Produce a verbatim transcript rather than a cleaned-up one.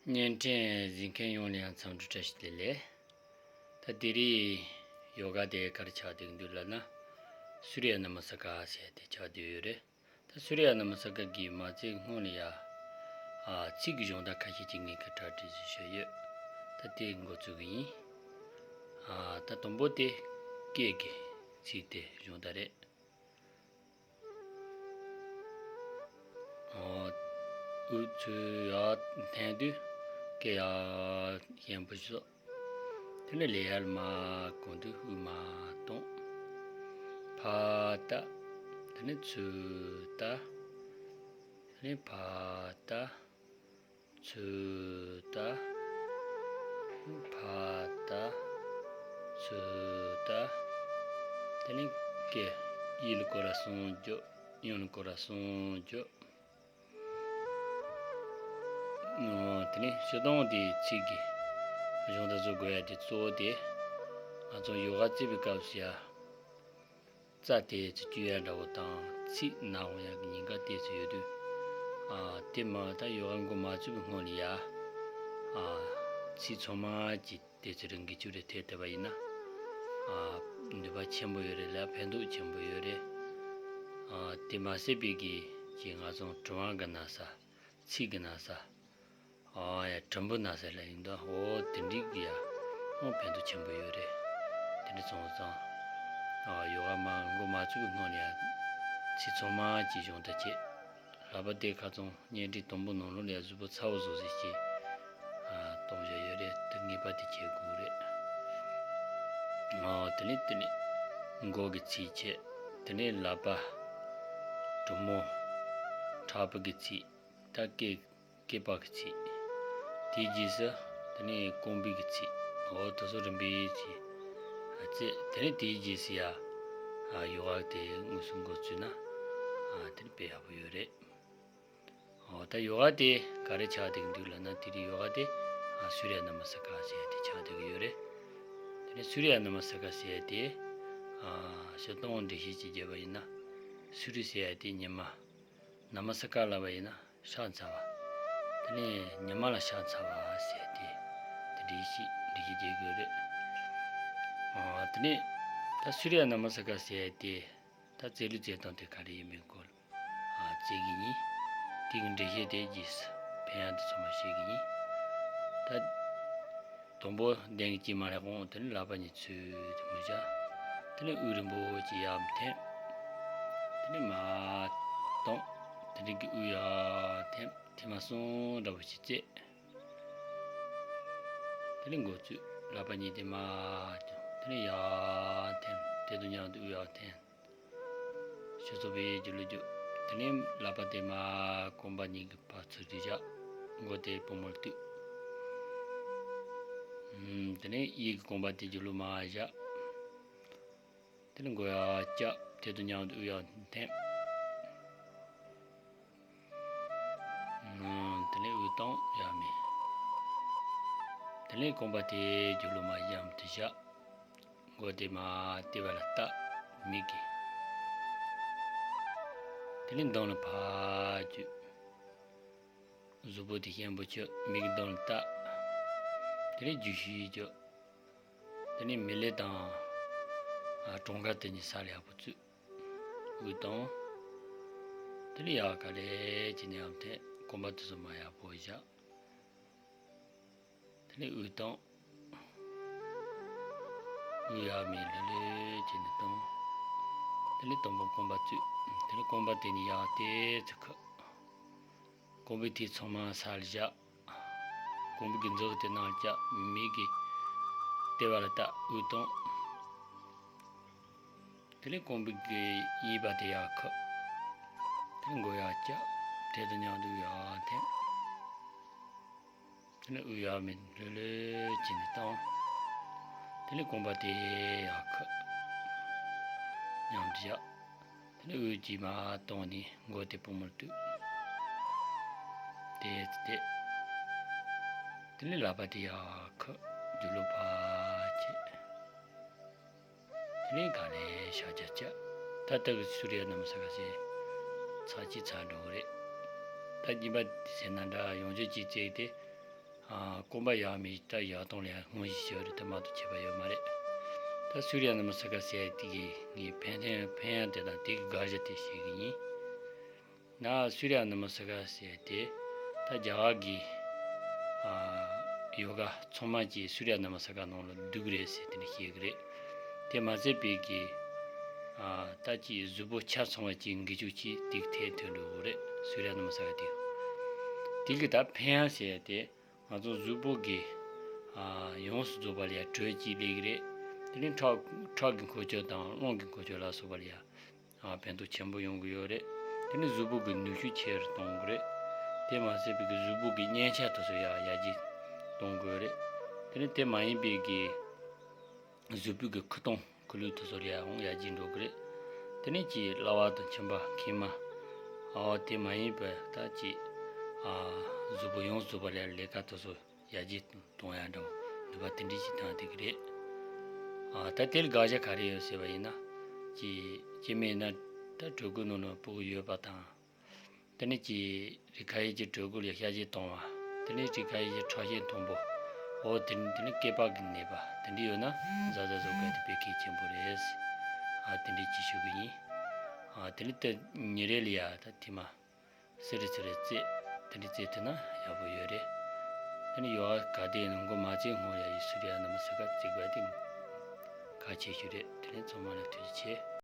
བརྙན་འཕྲིན་གཟིགས་མཁན་ཡོངས་ལ་ཡང་འཚམས་འདྲི་བཀྲ་ཤིས་བདེ་ལེགས། ད་དེ་རིང་ཡོ་ག་དེ་ག་རེ་ཆགས་བསྡད་འདུག་ལབ་ན། སུརྱ་ན་མ་སི་ཀ་ཟེར་དེ་ཆགས་བསྡད་ཡོད་རེད། ད་སུརྱ་ན་མ་སི་ཀ་གི་མ་ཚད་སྔོན་ལ་ཡ། ཨ། ཚིག་གི་སྦྱོང་བརྡར་ཁ་ཤས་ཅིག་ངས་ཀྱི་གྲ་སྒྲིག་བྱས་ཡོད། ད་དེ་འགོ་བཙུགས་གི་ཡིན། ཨ། ད་དང་པོ་དེ་ཀེ་གི་ཚིག་དེ་སྦྱོང་བརྡར་རེད། ཨོ། དབུ་ཚུར་ཡར་འཐེན་དུས་ཀེ་ཡར་ཞན་པོ་ཞིག་བཟོ། དེ་ནས་ལེ་ཡར་མར་གོང་དུ་དབུ་མར་གཏོང་། ཕར་ལྟ། དེ་ནས་ཚུར་ལྟ། དེ་ནས་ཕར་ལྟ། ཚུར་ལྟ། ཕར་ལྟ། ཚུར་ལྟ། དེ་ནས་ཀེ་གཡས་ལ་སྐོར་ར་གསུམ་རྒྱོབ། གཡོན་ལ་སྐོར་ར་གསུམ་རྒྱོབ། ཨོ། དེ་ནས་སྤྱིར་བཏང་དེ་ཚིག་གི་སྦྱོང་བརྡར་བཟོ་དགོས་ཡ་དེ་གཙོ་བོ་དེ། ང་ཚོ་ཡོ་ག་རྩེ་བའི་སྐབས་སུ་ཡ། རྩ་དེ་ཚོ་བཅུ་ཡ་འདྲ་བོ་དང་ཚིག་ནག་པོ་ཡ་གི་ཉེན་ཁ་དེ་ཚོ་ཡོད་དུས། ཨ། དེ་མ་ད་ཡོ་ག་འགོ་མ་བཙུགས་པའི་སྔོན་ལ་ཡ། ཨ། ཚིག་ཚང་མ་གི་དེ་ཚོ་རང་གི་ཆུ་རེ་ཐེབས་བསྡད་པ་ཡིན་ན། ཨ། ནུས་པ་ཆེན་པོ་ཡོད་རེད་ལ་ཕན་ཐོགས་ཆེན་པོ་ཡོད་རེད། ཨ། དེ་མ་ཟད་པའི་གི་ཅིག་ང་ཚོ་དྲི་བ་གི་ན་ས། ཚིག་གི་ན་ས། ཨ། ཡ་དྲང་པོ་ན་ས་ལ་ཡིན་ད། འོ་དེ་འགྲིག་གི་ཡ། འོ་ཕན་ཐོགས་ཆེན་པོ་ཡོད་རེད། དེ་འདྲ་སོང་ཙང་། ཨ། ཡོ་ག་མ་འགོ་མ་བཙུགས་སྔོན་ལ་ཡ། ཚིག་ཚང་མ་གི་སྦྱོང་བརྡར་བྱེད། ལག་པ་དེ་ཁ་ཚང་བརྙན་འཕྲིན་དང་པོ་ནང་ལོགས་ལ་ཡ་གཟུགས་པོ་ཚ་བོ་བཟོ་ཟེར་གྱི། ཨ། གཏོང་བཞག་ཡོད་རེད། དེ་ངེས་པར་དུ་བྱེད་དགོས་རེད། ཨ། དེ་ནས་དེ་ནས་མགོ་གི་ཚིག་བྱེད། དེ་ནས་ལག་པ། གྲུ་མོ། ཕྲག་པ་གི་ཚིག་ད་སྐེ། སྐེད་པ་གི་ཚིག་དེའི་རྗེས་སུ་དེ་ནས་རྐང་པའི་གི་ཚིག་འོ་དེ་ཚོ་རིམ་པས་ཚིག་རྩེ། དེ་ནས་དེའི་རྗེས་སུ་ཡ། ཨ། ཡོ་ག་དེ་དངོས་སུ་འགོ་བཙུགས་ན། ཨ། དེ་ནི་དཔེ་ཡག་པོ་ཡོད་རེད། འོ་ད་ཡོ་ག་དེ་ག་རེ་ཆགས་བསྡད་ཀྱི་འདུག་ལབ་ན། དེ་རིང་ཡོ་ག་དེ། ཨ། སུརྱ་ན་མ་སི་ཀ་ཟེར་དེ་ཆགས་བསྡད་ཀྱི་ཡོད་རེད། དེ་ནས་སུརྱ་ན་མ་སི་ཀ་ཟེར་དེ། ཨ། སྤྱིར་བཏང་འགྲེལ་བཤད་ཅིག་བརྒྱབ་པ་ཡིན་ན། སུརྱ་ཟེར་དེ་ཉི་མ། ན་མ་སི་ཀ་ལབ་པ་ཡིན་ན་ཕྱག་འཚལ་བ། དེ་ནས་ཉི་མ་ལ་ཕྱག་འཚལ་བ་ཟེར་ཏེ། དེ་འདྲ་ཞིག་འགྲེལ་བཤད་རྒྱག་དགོས་རེད། ཨ། དེ་ནས་ད་སུརྱ་ན་མ་སི་ཀ་ཟེར་ཏེ། ད་རྩེ་ལུགས་རྩེ་སྟངས་དེ་ག་རེ་ཡིན་མིན་སྐོར་ལ། ཨ། རྩེ་གི་ཡིན། དེ་གི་འགྲེལ་བཤད་དེ་རྗེས་སུ་ཕན་ཡག་དེ་ཚང་མ་བཤད་གི་ཡིན། ད། དང་པོ་གདན་གྱི་དཀྱིལ་མ་ལ་འོང་། དེ་ནས་ལག་པ་གཉིས་ཚུར་དེ་མོ་བཞག་དེ་ནས་དབུགས་རིང་པོ་ཅིག་ཡར་འཐེན། དེ་ནས་མར་གཏོང་། དེ་ནས་གི་དབུགས་ཡར་འཐེན། ཐེངས་མ་གསུམ་འདྲ་བོ་ཞིག་བཙལ། དེ་ནས་འགོ་བཙུགས། ལག་པ་གཉིས་དེ་མར་བརྐྱངས། དེ་ནས་ཡར་འཐེན། དེ་དང་མཉམ་དུ་དབུགས་ཡར་འཐེན། ཆུ་ཚོད་པའི་རྒྱུ་ལུ་རྒྱུ། དེ་ནས་ལག་པ་དེ་མར་རྐང་པ་གཉིས་ཀྱི་བར་ཚུར་དེ་བཞག་མགོ་དེ་པུས་མོར་གཏུགས། ཨུམ། དེ་ནས་གཡས་ཀྱི་རྐང་པ་དེ་རྒྱུ་ལུ་མར་བཞག་དེ་ནས་མགོ་ཡར་བཀྱག་དེ་དང་མཉམ་དུ་དབུགས་ཡར་འཐེན། ཨུམ། དེ་ནས་དབུགས་གཏོང་། ཡར་མི། དེ་ནས་རྐང་པ་དེ་རྒྱུ་ལུ་མར་གཡས་དེ་བཞག་མགོ་དེ་མར་ལྟེ་བ་ལ་བཏགས། མིག་གིས། དེ་ནས་གདོང་ལ་ཕར་བསྐྱོད། གཟུགས་པོ་དེ་ཞན་པོ་བྱས། མིག་གིས་གདོང་ལ་བལྟ། དེ་ནས་རྒྱུ་ཞིག་བྱས། དེ་ནས་མིག་ལས་དང་། ཨ། གྲོང་ཁ་དེ་གཉིས་ས་ལ་ཡག་པོ་བཙུགས། དབུགས་གཏོང་། དེ་ནས་ཡར་ག་ལེ་བྱས་ནས་ཡར་འཐེན། རྐང་པ་དེ་ཚོ་མར་ཡག་པོ་བཞག་དེ་ནས་དབུགས་གཏོང་། དབུགས་ཡར་མར་ལྷོད་ལྷོད་བྱས་ནས་གཏོང་། དེ་ནས་དང་པོ་རྐང་པ་བཙུགས། དེ་ནས་རྐང་པ་དེ་གཉིས་ཡར་ཏོག་ཙམ་ཁུར། རྐང་པའི་མཐིལ་ཚང་མ་ས་ལ་བཞག་རྐང་པའི་གི་མཛུབ་དེ་ནང་བཀྱག་མིག་གིས་ལྟེ་བ་ལ་བལྟ། དབུགས་གཏོང་། དེ་ནས་རྐང་པའི་གི་གཡས་པ་དེ་ཡར་ཁུར། དེ་ནས་མགོ་ཡར་བཀྱག་དེ་དང་མཉམ་དུ་ཡར་འཐེན། དེ་ནས་དབུགས་ཡར་མར་ལྷོད་ལྷོད་བྱས་ནས་བཏང་། དེ་ནས་རྐང་པ་དེ་ཡར་ཁུར། མཉམ་དུ་བཞག་དེ་ནས་དབུགས་ཀྱིས་མར་བཏང་ནས་མགོ་དེ་པུས་མོར་གཏུགས། དེ་བལྟས། དེ་ནས་ལག་པ་དེ་ཡར་ཁུར། རྒྱུ་ལུ་ཕར་བྱེད། དེ་ནས་ག་ལེ་ཕྱག་རྒྱ་བཅག་ད་ལྟ་གི་སུརྱ་ན་མ་སི་ཀ་ཟེར་ཚར་གཅིག་ཚར་འགྲོ་གི་རེད། ད་གཉིས་པ་དེ་ཟེར་ན་འདྲ་ཡང་བསྐྱར་གཅིག་བཙལ་ཏེ། ཨ་སྐོམ་པ་ཡག་མེད་ད་ཡག་སྟངས་ལ་ཡང་སྔོན་བཞིན་བྱས་པ་རེད། དེ་མ་གཏོགས་བྱས་པ་ཡོད་མ་རེད། ད་སུརྱ་ན་མ་སི་ཀ་ཟེར་ཡ་དེ་གི་ངས་ཕན་ཐོགས་ཕན་ཡོན་དེ་དང་དེ་གི་དགག་བྱ་དེ་བཤད་གི་ཡིན། ན་སུརྱ་ན་མ་སི་ཀ་ཟེར་ཡ་དེ་ད་རྒྱ་གར་གི་ཨ་ཡོ་ག་ཚང་མ་གྱིས་སུརྱ་ན་མ་སི་ཀ་ནང་ལ་འདུས་གི་རེད་ཟེར་དེ་འདྲ་བཤད་གི་རེད། དེ་མ་ཟད་པའི་གི་ཨ་ད་ཅིག་གཟུགས་པོ་ཆ་ཚང་བ་ཅིག་འགུལ་སྐྱོད་ཅིག་དེ་གི་ཐད་ཐོན་འགྲོ་གི་རེད། སུརྱ་ན་མ་སི་ཀ་དེ་དེ་གི་ད་ཕན་ཡོན་ཟེར་ཡ་དེ། ང་ཚོ་གཟུགས་པོ་གི་ཨ་ཡོངས་སུ་རྫོགས་པ་ལ་ཡ་དྲོད་ཅིག་སླེབས་ཀྱི་རེད། དེ་ནས་ཁྲག་ཁྲག་གི་འཁོར་སྐྱོད་དང་རླུང་གི་འཁོར་སྐྱོད་ལ་སོགས་པ་ལ་ཡ་ཨ་ཕན་ཐོགས་ཆེན་པོ་ཡོང་གི་ཡོད་རེད། དེ་ནས་གཟུགས་པོ་གི་ནུས་ཤུགས་ཆེ་རུ་གཏོང་གི་རེད། དེ་མ་ཟད་པའི་གི་གཟུགས་པོ་གི་མཉེན་ཆས་དེ་ཚོ་ཡ་ཡར་རྒྱས་གཏོང་གི་ཡོད་རེད། དེ་ནས་དེ་མ་ཡིན་པའི་གི་གཟུགས་པོ་གི་ཁུ་སྟོང་ཁུ་ལུ་དེ་ཚོ་ལ་ཡང་ཡར་རྒྱས་འགྲོ་གི་རེད། དེ་ནས་ཀྱི་ཀླ་པ་དང་མཆིན་པ་མཁལ་མ། ཨ་དེ་མ་ཡིན་པའི་ད་ཀྱི་ཨ་གཟུགས་པོ་ཡོངས་རྫོགས་པ་ལ་ལས་ཀ་དེ་ཚོ་ཡར་རྒྱས་གཏོང་ཡ་འདྲ་བོ་ནུས་པ་དེ་འདྲ་ཞིག་ཐོན་བསྡད་ཀྱི་རེད། ཨ་ད་དེ་ལ་དགག་བྱ་ག་རེ་ཡོད་ཟེར་བ་ཡིན་ན། ཀྱི་སྐྱེ་དམན་ན་ད་དྲོད་ཁོལ་ནང་ལ་སྤུ་གུ་ཡོད་པ་དང་། དེ་ནས་ཀྱི་རིགས་ཁ་ཡོད་ཀྱི་དྲོད་ཁོལ་ལ་གཤག་བཅོས་གཏོང་བ། དེ་ནས་རིགས་ཁ་ཡོད་ཀྱི་ཁྲག་ཤེད་མཐོན་པོ། འོ་དེ་ནས་དེ་ནས་སྐེད་པ་གི་ནད་པ་དེ་འདྲ་ཡོད་ན་བཟའ་ཟླ་བཟོ་མཁན་དེ་དཔེ་གལ་ཆེན་པོ་རེད། ཨ་དེ་འདྲ་ཅིག་ཞུ་གི་ཡིན། ཨ་དེ་ནས་དེ་ཉིན་རེ་ལ་ཡ་ད་ཐེངས་མ་སི་རི་སི་རི་རྩེད་དེ་འདྲ་རྩེད་ཐུབ་ན་ཡག་པོ་ཡོད་རེད། དེ་ནས་ཡོ་ག་ག་དེ་ནས་འགོ་མ་བཙུགས་སྔོན་ཡ་ཡི་སུརྱ་ན་མ་སི་ཀ་རྩེ་དགོས་དེ་གལ་ཆེ་ཤོས་རེད། དེ་ནས་ཚང་མ་ལ་ཐུགས་རྗེ་ཆེ།